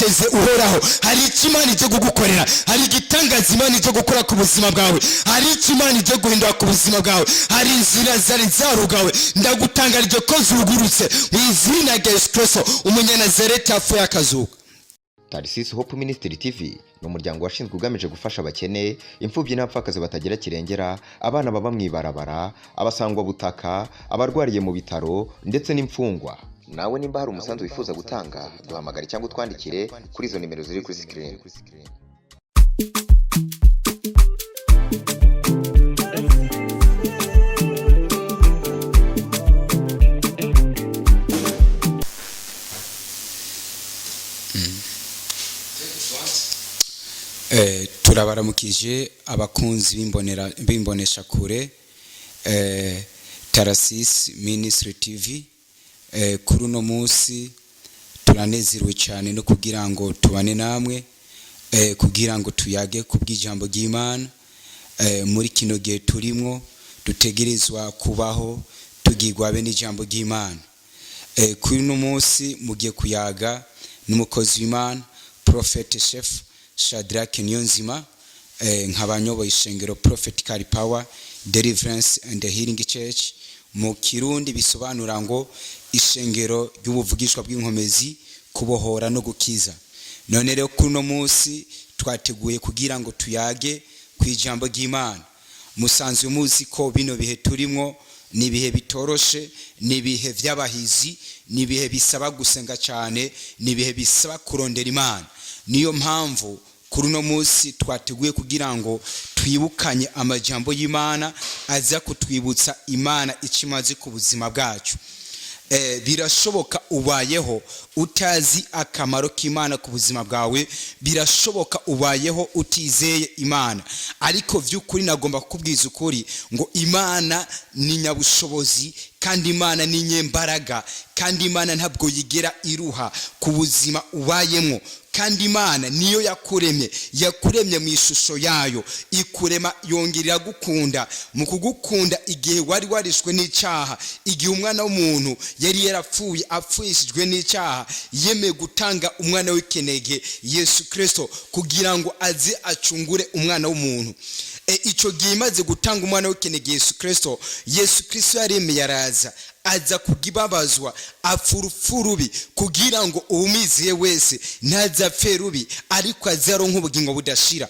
Witeze Uhoraho. Hari icyo Imana ijya kugukorera, hari igitangaza Imana ijya gukora ku buzima bwawe, hari icyo Imana ijya guhindura ku buzima bwawe, hari inzira zari zarugawe. Ndagutangarije ko zugurutse mu izina rya Yesu Kirisito Umunyanazareti yapfuye akazuka. Tarisisi Hope Ministry TV ni umuryango washinzwe ugamije gufasha abakene, imfubyi n'abapfakazi batagira kirengera, abana baba mu ibarabara, abasangwabutaka, abarwariye mu bitaro ndetse n'imfungwa. Nawe nimba hari umusanzu wifuza gutanga, duhamagare cyangwa utwandikire kuri izo nimero ziri kuri sikirini. Turabaramukije abakunzi b'imboneshakure kure Tarasisi Ministry TV. Kuri uno munsi turanezerewe cyane no kugira ngo tubane namwe, kugira ngo tuyage ku bw'ijambo ry'Imana. Muri kino gihe turimo dutegerezwa kubaho tugirwa be n'ijambo ry'Imana. Kuri uno munsi mugiye kuyaga n'umukozi w'Imana, Prophet Chef Shadrach Niyonzima, nkaba nyoboye ishengero Prophetical Power Deliverance and Healing Church, mu Kirundi bisobanura ngo ishengero ry'ubuvugishwa bw'inkomezi, kubohora no gukiza. None rero kuri uno munsi twateguye kugira ngo tuyage ku ijambo ry'Imana. Musanzwe muzi ko bino bihe turimwo ni ibihe bitoroshe, ni ibihe by'abahizi, ni ibihe bisaba gusenga cyane, ni ibihe bisaba kurondera Imana. Niyo mpamvu kuri uno munsi twateguye kugira ngo twibukanye amajambo y'Imana aza kutwibutsa Imana icyo imaze ku buzima bwacu. Birashoboka ubayeho utazi akamaro k'Imana ku buzima bwawe, birashoboka ubayeho utizeye Imana, ariko by'ukuri nagomba kukubwiza ukuri ngo Imana ni nyabushobozi, kandi Imana ni nyembaraga, kandi Imana ntabwo yigera iruha ku buzima ubayemo, kandi Imana niyo yakuremye, yakuremye mu ishusho yayo, ikurema yongera iragukunda. Mu kugukunda igihe wari warishwe n'icyaha, igihe umwana w'umuntu yari yarapfuye apfushijwe n'icyaha, yemeye gutanga umwana w'ikinege Yesu Kirisito kugira ngo aze acungure umwana w'umuntu. Icyo gihe imaze gutanga umwana w'ikinege Yesu Kirisito, Yesu Kirisito yaremeye araza, aza kugibabazwa, apfa urupfu rubi kugira ngo uwumwizeye wese ntaze apfe rubi, ariko aze aronke ubugingo budashira.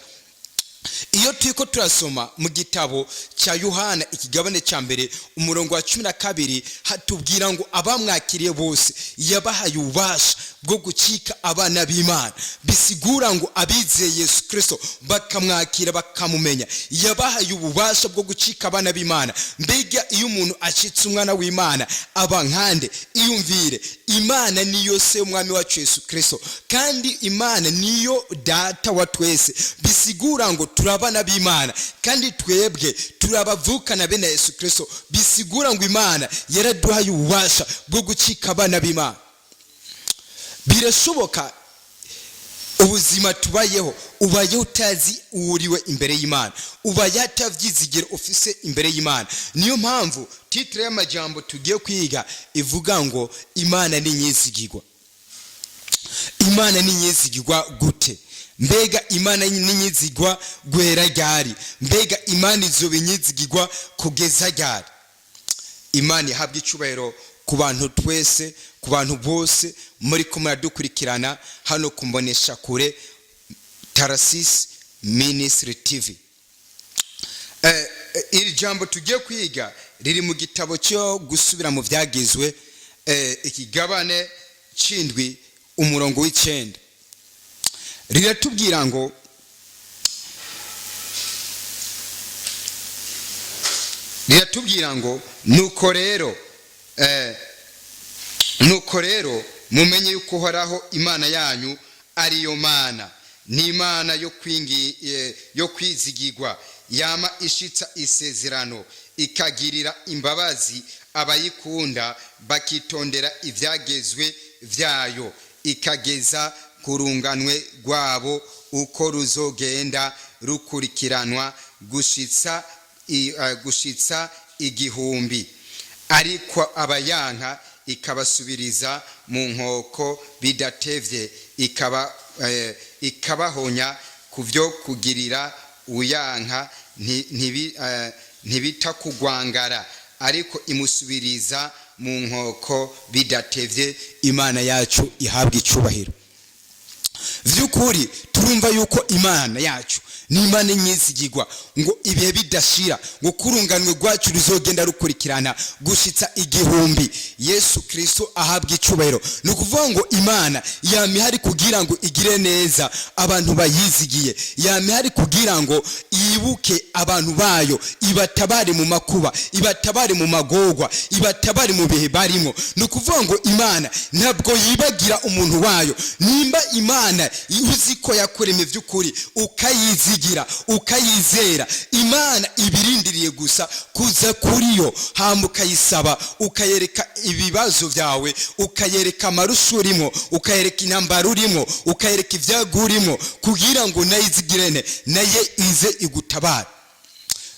Iyo turiko turasoma mu gitabo cya Yohana ikigabane cya mbere umurongo wa 12, hatubwira ngo abamwakiriye bose yabahaye ububasha bwo gucika abana b'Imana. Bisigura ngo abizeye Yesu Kristo bakamwakira bakamumenya, yabahaye ububasha bwo gucika abana b'Imana. Mbega iyo umuntu acitse umwana w'Imana aba nkande? Iyumvire, Imana niyo se umwami wacu Yesu Kristo, kandi Imana niyo data wa twese. Bisigura ngo turabana b'Imana, kandi twebwe turabavukana bene Yesu Kristo. Bisigura ngo Imana yaraduhaye ububasha bwo gucika abana b'Imana. Birashoboka ubuzima tubayeho, ubayeho utazi uwuriwe imbere y'Imana, ubayeho atabyizigiro ufise imbere y'Imana. Niyo mpamvu titire y'amajambo tugiye kwiga ivuga ngo Imana ni nyizigirwa. Imana ni nyizigirwa gute? Mbega Imana ni nyizigirwa guhera ryari? Mbega Imana izoba inyizigirwa kugeza ryari? Imana ihabwa icyubahiro ku bantu twese, ku bantu bose muri ko muradukurikirana hano ku mboneshakure Tarasisi Ministry TV. Iri jambo tugiye kwiga riri mu gitabo cyo gusubira mu byagizwe, ikigabane c'indwi umurongo w'icenda. Riratubwira ngo nuko rero, nuko rero mumenye yuko Uhoraho Imana yanyu ariyo Mana, ni Imana yo kwizigirwa, yama ishitsa isezerano, ikagirira imbabazi abayikunda bakitondera ibyagezwe byayo, ikageza ku runganwe rwabo uko ruzogenda rukurikiranwa gushitsa 1000, ariko abayanka ikabasubiriza mu nkoko bidatevye, ikabahonya ku byo kugirira uyanka ntibita kugwangara, ariko imusubiriza mu nkoko bidatevye. Imana yacu ihabwa icubahiro. Vy'ukuri turumva yuko Imana yacu ni Imana inyizigirwa, ngo ibihe bidashira, ngo kurunganwe rwacu ruzogenda rukurikirana gushitsa 1000. Yesu Kristo ahabwa icubahiro. Ni ukuvuga ngo Imana yama ihari kugira ngo igire neza abantu bayizigiye, yama ihari kugira ngo yibuke abantu bayo, ibatabare mu makuba, ibatabare mu magorwa, ibatabare mu bihe barimo. Ni ukuvuga ngo Imana ntabwo yibagira umuntu wayo. Nimba Imana uzi ko yakuremye by'ukuri, ukayizigira, ukayizera, Imana ibirindiriye gusa kuza kuri yo, hama ukayisaba, ukayereka ibibazo byawe, ukayereka amarusho urimo, ukayereka intambara urimo, ukayereka ibyago urimo, kugira ngo nayo izigirene, naye ize igutabare.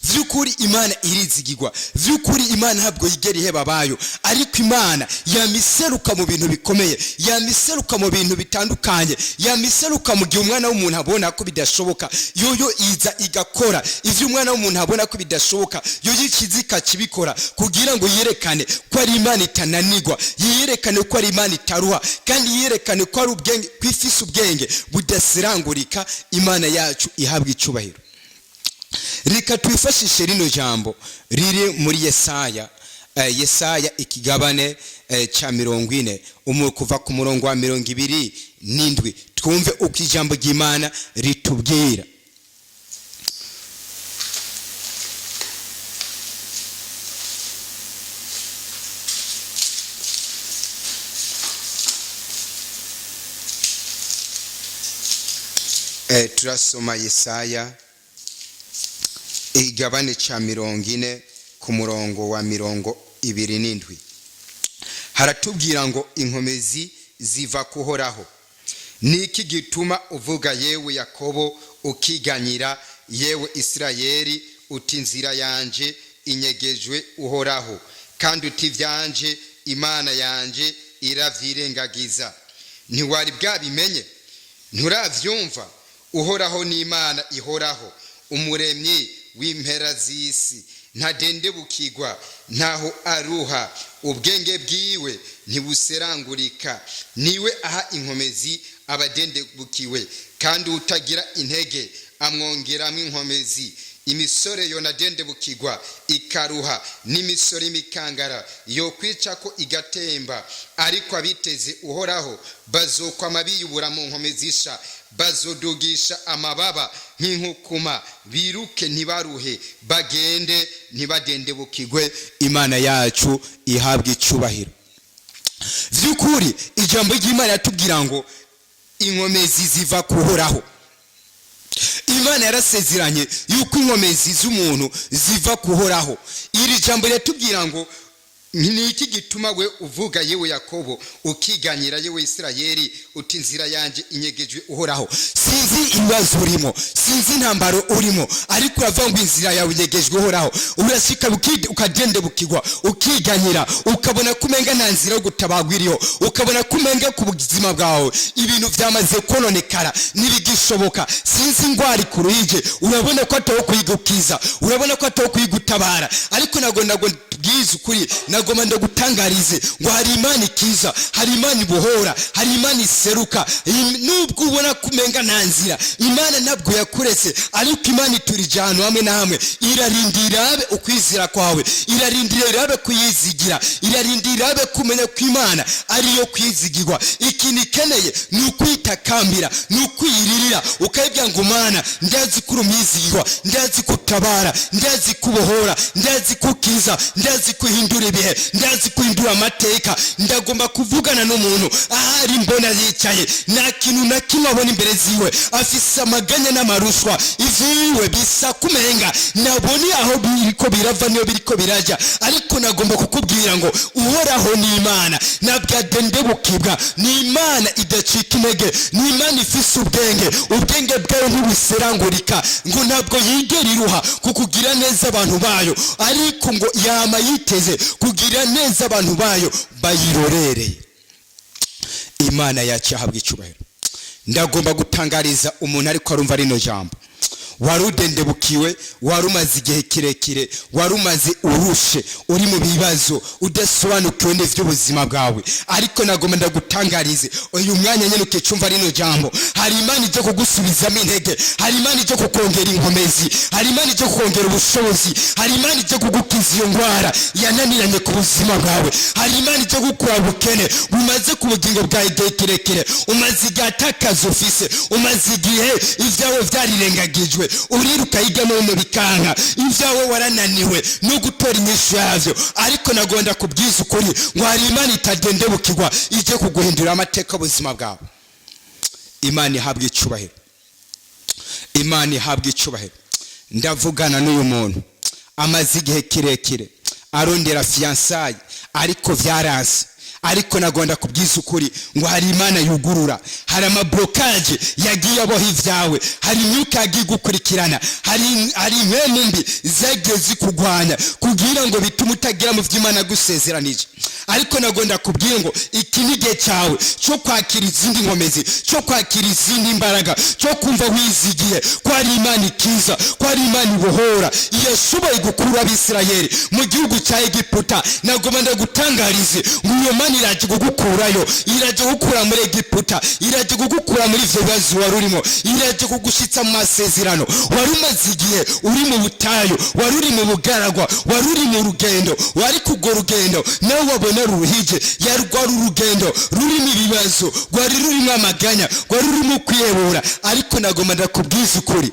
Vy'ukuri Imana irizigirwa. Vy'ukuri Imana ntabwo yigera iheba abayo, ariko Imana yamiseruka mu bintu bikomeye, yamiseruka mu bintu bitandukanye, yamiseruka mu gihe umwana w'umuntu abona ko bidashoboka. Yoyo iza igakora ivyo umwana w'umuntu abona ko bidashoboka, yoyo ikiza ikakibikora kugira ngo yerekane ko ari Imana itananirwa, yerekane ko ari Imana itaruha, kandi yerekane ko ari ubwenge, ko ifise ubwenge budasirangurika. Imana yacu ihabwa icubahiro. Reka twifashishe rino jambo riri muri Yesaya, Yesaya ikigabane ca 40, kuva ku murongo wa 27, twumve uko ijambo ry'Imana ritubwira. Turasoma Yesaya igabane ca 40 ku murongo wa 27. Haratubwira ngo inkomezi ziva kuhoraho. Niki gituma uvuga, yewe Yakobo, ukiganyira, yewe Isirayeli, uti inzira yanje inyegejwe Uhoraho, kandi uti ivyanje Imana yanje iravyirengagiza? Ntiwari bwabimenye? Nturavyumva? Uhoraho ni Imana ihoraho, umuremyi w'impera z'isi, ntadendebukirwa, ntaho aruha, ubwenge bwiwe ntibuserangurika. Niwe aha inkomezi abadendebukiwe, kandi utagira intege amwongeramo inkomezi. Imisore yonadendebukirwa ikaruha, n'imisore imikangara yokwica ko igatemba, ariko abiteze Uhoraho bazokwama biyubura mu nkomezi isha, bazodugisha amababa nk'inkukuma, biruke ntibaruhe, bagende ntibadendebukirwe. Imana yacu ihabwe icubahiro. Vy'ukuri ijambo ry'Imana yatubwira ngo inkomezi ziva kuhoraho. Imana yarasezeranye yuko inkomezi z'umuntu ziva kuhoraho. Iri jambo riratubwira ngo ni iki gituma we uvuga, yewe Yakobo, ukiganyira, yewe Isirayeli, uti inzira yanjye inyegejwe Uhoraho? Sinzi ibibazo urimo, sinzi intambaro urimo, ariko uravuga ngo inzira yawe inyegejwe Uhoraho. Urashika ukagende bukigwa, ukiganyira, ukabona ko umenga nta nzira yo gutabagwa iriho, ukabona ko umenga ku buzima bwawe ibintu byamaze kononekara, ntibigishoboka. Sinzi ingwara ikuruhije, urabona ko ataho kuyigukiza, urabona ko ataho kuyigutabara, ariko ntabwo bwiza ukuri, nagomba ndagutangarize ngo hari Imana ikiza, hari Imana ibohora, hari Imana iseruka. Nubwo ubona ko umenga nta nzira, Imana ntabwo yakuretse, ariko Imana iturije ahantu hamwe na hamwe, irarindira irabe ukwizera kwawe, irarindira irabe kuyizigira, irarindira irabe kumenya ko Imana ariyo kwizigirwa. Ikintu ikeneye ni ukwitakambira, ni ukwiyiririra, ukayibwira ngo Mana, ndazi ko uri umwizigirwa, ndazi ko utabara, ndazi ko ubohora, ndazi ko ukiza, ndazi ko uhindura ibihe, ndazi ko uhindura amateka. Ndagomba kuvugana n'umuntu ahari mbona yicaye, nta kintu na kimwe abona imbere ziwe, afise amaganya n'amarushwa, ivyiwe bisa kumenga nabone aho biriko birava niyo biriko birajya, ariko nagomba kukubwira ngo Uhoraho ni Imana ntabwo adendebukibwa, ni Imana idacika intege, ni Imana ifise ubwenge, ubwenge bwayo ntibuserangurika, ngo ntabwo yigera iruha kukugira neza abantu bayo, ariko ngo yama yiteze kugira neza abantu bayo bayirorereye. Imana yacu ahabwa icubahiro. Ndagomba gutangariza umuntu ariko arumva rino jambo: wari udendebukiwe, wari umaze igihe kirekire, wari umaze urushe, uri mu bibazo, udasobanukiwe n'iby'ubuzima bwawe, ariko nagomba ndagutangarize uyu mwanya nyine ukicumva rino jambo: hari Imana ijya kugusubizamo intege, hari Imana ijya kukongera inkomezi, hari Imana ijya kukongera ubushobozi, hari Imana ijya kugukiza iyo ndwara yananiranye ku buzima bwawe, hari Imana ijya gukura ubukene bumaze ku bugingo bwawe igihe kirekire. Umaze igihe atakazi ufise, umaze igihe ibyawe byarirengagijwe, uriruka hirya no hino bikanka, ibyawe warananiwe no gutora inyishu yabyo, ariko nagomba kubwiza ukuri ngo hari Imana itadendebukirwa ijye kuguhindurira amateka y'ubuzima bwawe. Imana ihabwa icubahiro, Imana ihabwa icubahiro. Ndavugana n'uyu muntu amaze igihe kirekire arondera fiançailles, ariko byaranse. Ariko nagomba kubwiza ukuri ngo hari Imana yugurura. Hari ama blocage yagiye aboha ibyawe, hari imyuka yagiye gukurikirana, hari impemu mbi zagiye zikugwanya kugira ngo bitume utagera mu by'Imana gusezeranije. Ariko nagomba kubwira ngo iki ni igihe cyawe cyo kwakira izindi nkomezi, cyo kwakira izindi mbaraga, cyo kumva wizigiye ko hari Imana ikiza, ko hari Imana ibohora, yashoboye gukura Abisirayeli mu gihugu cya Egiputa. Nagomba ndagutangarize ngo iyo Mana iraje kugukurayo, iraje gukura muri Egiputa, iraje kugukura muri ivyo bibazo wari urimo, iraje kugushitsa mu masezerano. Wari umaze igihe uri mu butayu, wari uri mu bugaragwa, wari uri mu rugendo, wari kurwo rugendo nawe wabona ruruhije, yari rwari urugendo rurimo ibibazo, rwari rurimo amaganya, rwari rurimo kwihebura. Ariko nagomba ndakubwiza ukuri,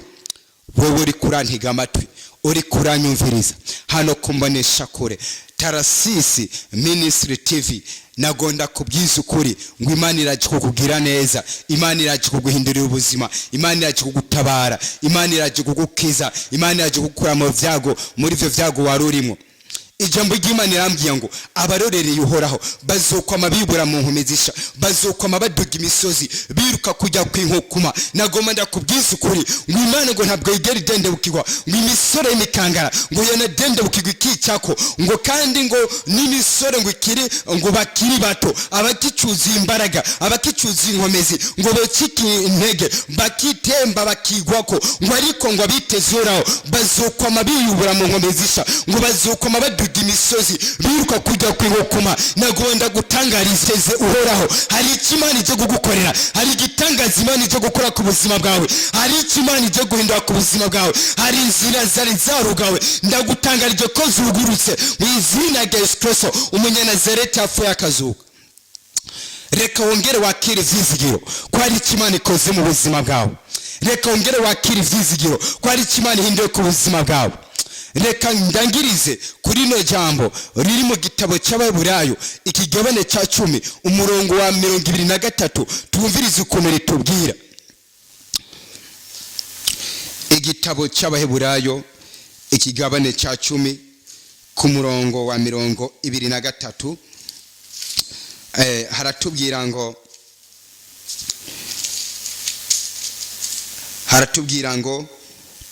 wowe uri kurantiga amatwi, uri kuranyumviriza hano kumbonesha kure Tarasisi Ministry TV, nagomba kubwiza ukuri ngo Imana iraje kukugira neza, Imana iraje kuguhindurira ubuzima, Imana iraje kugutabara, Imana iraje kugukiza, Imana iraje kugukura mu byago, muri ibyo byago wari urimo. Ijambo ry'Imana irambwiye ngo abarorereye Uhoraho bazokwama bibura mu nkomezisha, bazokwama baduga imisozi biruka kujya kw'inkukuma. Nagomba ndakubwiza ukuri ngo Imana ngo ntabwo yigera idendebukirwa, ngo imisore y'imikangara ngo yanadendebukirwa ikicako, ngo kandi ngo n'imisore ngo ikiri, ngo bakiri bato, abakicuza imbaraga, abakicuza inkomezi, ngo bocike intege bakitemba bakigwako, ngo ariko ngo abiteze Uhoraho bazokwama biyubura mu nkomezisha, ngo bazokwama baduga imisozi biruka kujya kw'inkukuma. Nagomba gutangariza Uhoraho, hari icyo Imana ijya kugukorera, hari igitangaza Imana ijya gukora ku buzima bwawe, hari icyo Imana ijya guhindura ku buzima bwawe, hari inzira zari zarugawe, ndagutangarije ko zugurutse mu izina rya Yesu Kristo Umunyanazareti yapfuye akazuka. Reka wongere wakire ivyizigiro ko hari icyo Imana ikoze mu buzima bwawe. Reka wongere wakire ivyizigiro ko hari icyo Imana ihinduye ku buzima bwawe. Reka ndangirize kuri rino jambo riri mu gitabo cy'Abaheburayo, ikigabane cya 10, umurongo wa 23. Twumvirize ukuntu ritubwira. Igitabo cy'Abaheburayo, ikigabane cya 10, ku murongo wa 23, haratubwira ngo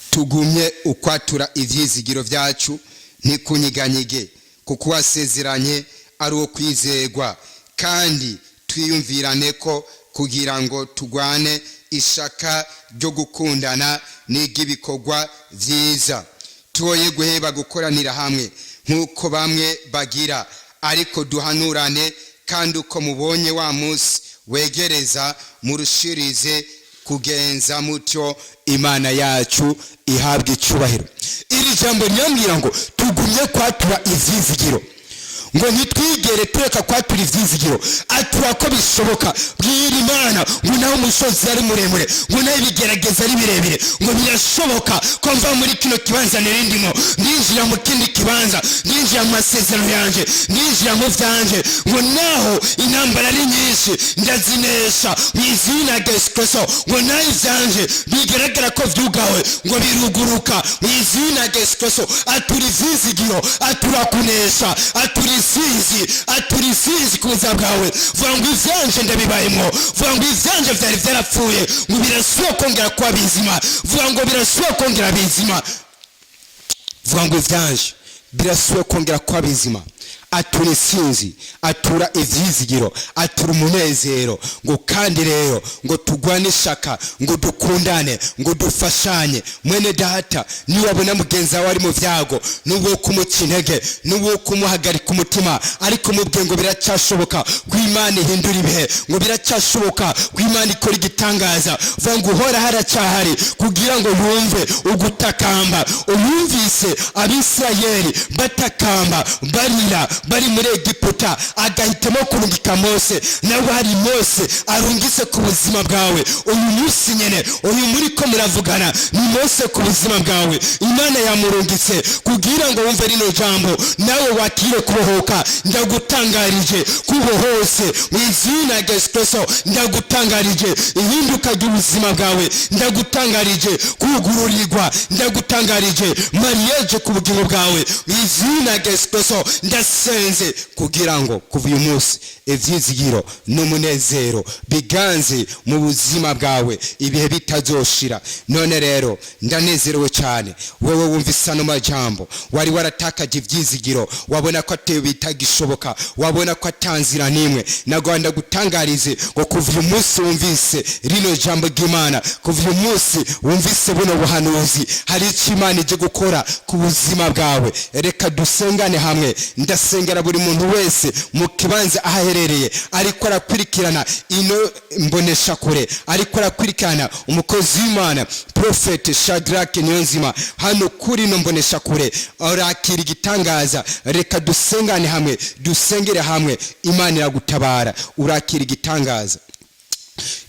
tugumye ukwatura ivyizigiro vyacu ntikunyiganyige, kuko wasezeranye ari uwo kwizegwa, kandi twiyumvirane ko kugira ngo tugwane ishaka ryo gukundana n'iry'ibikorwa vyiza, twoye guheba gukoranira hamwe nk'uko bamwe bagira, ariko duhanurane, kandi uko mubonye wa munsi wegereza murushirize kugenza mutyo. Imana yacu ihabwa icubahiro. Iri jambo ryambwira ngo tugumye kwatura ivyizigiro, ngo ntitwigere tureka kwatura ivyizigiro, atura ko bishoboka. Bwira Imana ngo naho umusozi ari muremure, ngo naho ibigerageza ari birebire, ngo birashoboka ko mva muri kino kibanza nirindimo ninjira mu kindi kibanza, ninjira mu masezerano yanje, ninjira mu vyanje, ngo naho intambara ari nyinshi ndazinesha mu izina rya Yesu Kristo, ngo naho ivyanje bigaragara ko vyugawe, ngo biruguruka mu izina rya Yesu Kristo. Atura ivyizigiro, atura kunesha, atura isizi, atura isizi ku buzima bwawe. Vuga ngo ivyanje ndabibayemo. Vuga ngo ivyanje vyari vyarapfuye, ngo birasubira kongera kuba bizima. Vuga ngo birasubira kongera bizima. Vuga ngo ivyanje birasubira kongera kuba bizima. Atura insinzi, atura ivyizigiro, atura umunezero. Ngo kandi rero ngo tugwane ishaka, ngo dukundane, ngo dufashanye. Mwene data, niwabona mugenzi wawe ari mu vyago, nubwo kumuca intege, nubwo kumuhagarika umutima, ariko mubwiye ngo biracyashoboka ko Imana ihindura ibihe, ngo biracyashoboka ko Imana ikora igitangaza. Vuga ngo Uhoraho aracyahari kugira ngo yumve ugutakamba. Uyumvise Abisirayeli batakamba, barira, bari muri Egiputa, agahitamo kurungika Mose. Nawe hari Mose arungitse ku buzima bwawe uyu munsi nyene, uyu muri ko muravugana ni Mose ku buzima bwawe. Imana yamurungitse kugira ngo wumve rino jambo, nawe wakire kubohoka. Ndagutangarije kubohose mu izina rya Yesu Kristo. Ndagutangarije ihinduka ry'ubuzima bwawe, ndagutangarije kugururirwa, ndagutangarije mariage ku bugingo bwawe mu izina rya Yesu Kristo. Ndasenze kugira ngo kuva uyu munsi ivyizigiro n'umunezero biganze mu buzima bwawe ibihe bitazoshira. None rero ndanezerewe cyane. Wewe wumvise ano majambo, wari waratakaje ivyizigiro, wabona ko ate bitagishoboka, wabona ko atanzira n'imwe, nagomba ndagutangarize ngo kuva uyu munsi wumvise rino jambo ry'Imana, kuva uyu munsi wumvise buno buhanuzi, hari icyo Imana ije gukora ku buzima bwawe. Reka dusengane hamwe. Ndasengera buri muntu wese mu kibanza aho aherereye, ariko arakurikirana ino mboneshakure, ariko arakurikirana umukozi w'Imana Prophet Shadrack Niyonzima hano kuri ino mboneshakure, arakira igitangaza. Reka dusengane hamwe, dusengere hamwe, Imana iragutabara, urakira igitangaza.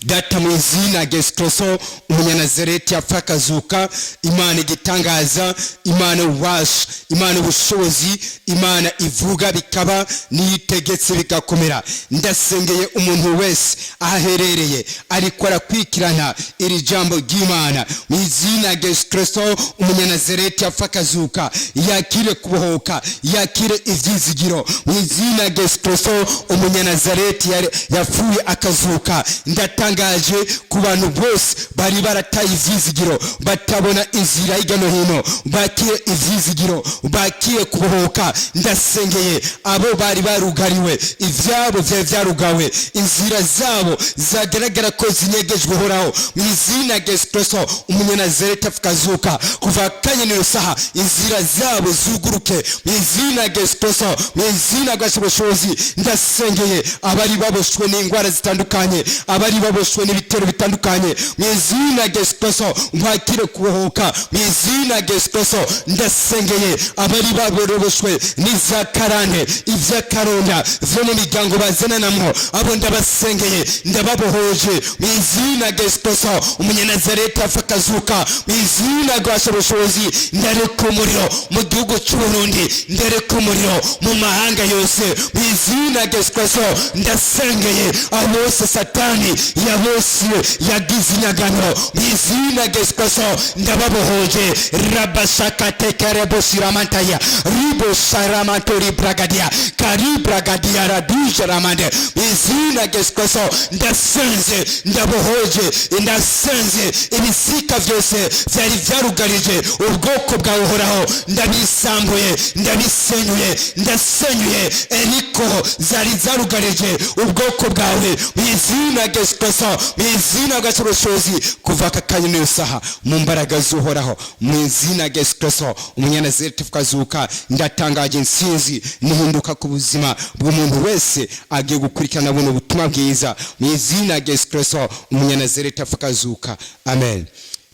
Data, mu izina rya Yesu Kristo Umunyanazareti yapfa akazuka, Imana igitangaza, Imana ububasha, Imana ubushobozi, Imana ivuga bikaba, niyitegetse bigakomera, ndasengeye umuntu wese aho aherereye ariko arakurikirana iri jambo ry'Imana mu izina rya Yesu Kristo Umunyanazareti yapfa akazuka, yakire kubohoka, yakire ivyizigiro mu izina rya Yesu Kristo Umunyanazareti yapfuye akazuka. Ndatangaje ku bantu bose bari barataye ivyizigiro, batabona inzira hirya no hino, bakire ivyizigiro, bakire kubohoka. Ndasengeye abo bari barugariwe, ivyabo vyari vyarugawe, inzira zabo zagaragara ko zinyegejwe Uhoraho, mu izina rya Yesu Kristo Umunyanazareti akazuka, kuva kanya niyo saha inzira zabo zuguruke mu izina rya Yesu Kristo, mu izina rya ubushobozi. Ndasengeye abari baboshwe n'indwara zitandukanye, abari baboshwe n'ibitero bitandukanye, mu izina rya Yesu Kristo bakire kubohoka mu izina rya Yesu Kristo. Ndasengeye abari baboshwe n'iza karande, ivy'akaronda vyo mu miryango bazananamwo, abo ndabasengeye, ndababohoje mu izina rya Yesu Kristo Umunyanazareti apfa akazuka. Mu izina rya ubushobozi, ndareka umuriro mu gihugu cy'Uburundi, ndareka umuriro mu mahanga yose mu izina rya Yesu Kristo. Ndasengeye abo bose Satani yabose yagize inyagano, mu izina rya Yesu Kristo ndababohoje. Rabashakatekerebosiramantaya ribosaramatori bragadia karibragadia radujaramande, mu izina rya Yesu Kristo ndasenze, ndabohoje, ndasenze ibisika vyose vyari vyarugarije ubwoko bwawe Uhoraho, ndabisambuye, ndabisenyuye. Ndasenyuye eriko zari zarugarije ubwoko bwawe mu izina rya Yesu Kristo, mu izina rya ubushobozi. Kuva aka kanya n'iyo saha, mu mbaraga z'Uhoraho, mu izina rya Yesu Kristo Umunyanazareti akazuka, ndatangaje intsinzi nihinduka ku buzima bw'umuntu wese agiye gukurikirana buno butumwa bwiza mu izina rya Yesu Kristo Umunyanazareti akazuka. Amen.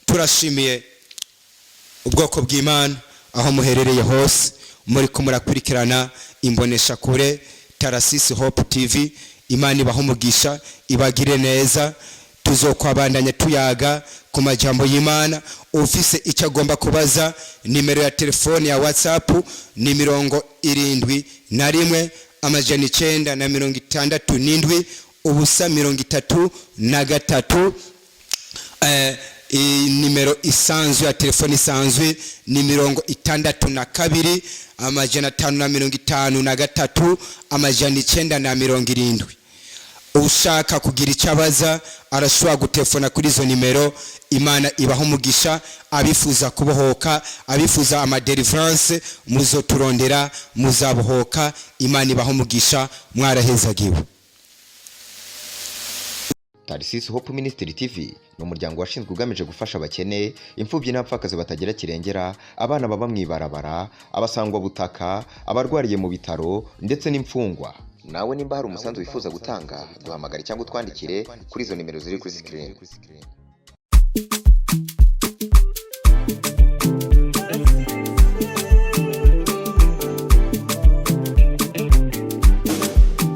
Turashimiye ubwoko bw'Imana aho muherereye hose muri ko murakurikirana imboneshakure Tarasisi Hope TV. Imana ibaha umugisha, ibagire neza. Tuzokwabandanya tuyaga ku majambo y'Imana. Ufise icyo agomba kubaza, nimero ya telefone ya WhatsApp ni 71 967 0 33. Nimero isanzwe ya telefone isanzwe ni 62 553 970. Ushaka kugira icyo abaza arashobora gutefona kuri izo nimero. Imana ibaho umugisha. Abifuza kubohoka, abifuza amadelivrance, muzoturondera, muzabohoka. Imana ibaho umugisha, mwarahezagiwe. Tarisisi Hope Ministry TV ni umuryango washinzwe ugamije gufasha abakene, imfubyi n'abapfakazi batagira kirengera, abana baba mu ibarabara, abasangwabutaka, abarwariye mu bitaro ndetse n'imfungwa. Nawe nimba hari umusanzu wifuza gutanga, duhamagare cyangwa utwandikire kuri izo nimero ziri kuri screen.